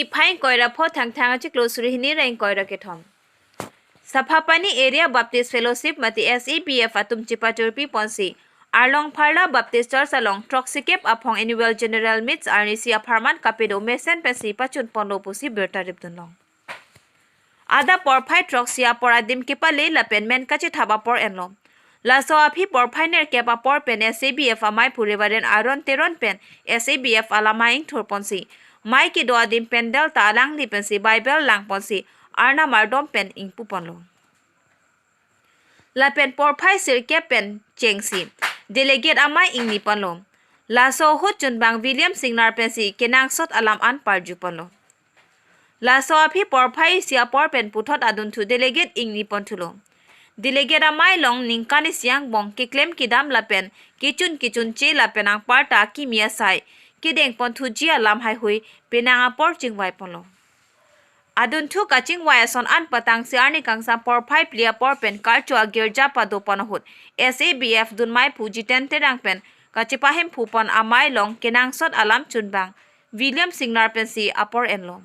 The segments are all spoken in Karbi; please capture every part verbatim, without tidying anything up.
Niphai ingkoi ra pho, Thangthang achiklo suri hini ra ingkoi ra kethom. Saphapani Area Baptist Fellowship mate S A B F atum chepachorpi ponsi Arlong Pharla Baptist Church along throksikep aphong Annual General Meets arnisi apharman kapedo mesen pensi pachun ponlo pusi birta ripdun long. Adap porphai throksi apor adim kepale lapen men kachethap apor enlo. Laso aphi porphai nerkep apor pen S A B F amaiphu Reverend Aaron Teron pen S A B F alamai ingthur ponsi mai kedo adim pandal ta alangli pensi Bible lang ponsi Arnam ardom pen ingpu ponlo. Lapen porphai sirkep pen chengsi Delegate amei ingni ponlo. Laso ahut chunbang William Singnar pensi kenangsot alam an parju ponlo. Laso aphi porphai isi apor pen puthot adunthu Delegate ingni ponthulo. Delegate amei along ningkan isi angbong keklem kedam lapen kechun kechunche lapen anparta akimi asai kedeng ponthuji alam haihui penang apor chingvai ponlo. Adunthu kachingvai ason an patangsi arni kangsam porphai phli apor pen karcho agirja pado pon ahut S A B F dunmaiphu Jiten Terang pen kachepahemphu pon amei along kenangsot alam chunbang William Singnar pensi apor enlo.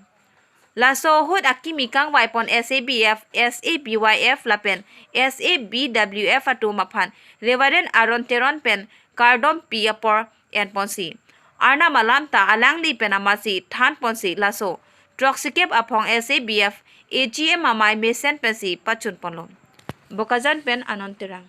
Laso ahut akimi kangvai pon S A B F, S A B Y F lapen S A B W F atum aphan Reverend Aaron Teron pen kardom pi apor en ponsi Arnam alam ta alangli pen amatsi than ponsi laso throksikep aphong S A B F A G M amei mesen pensi pachun ponlo. Bokajan pen Anon Terang.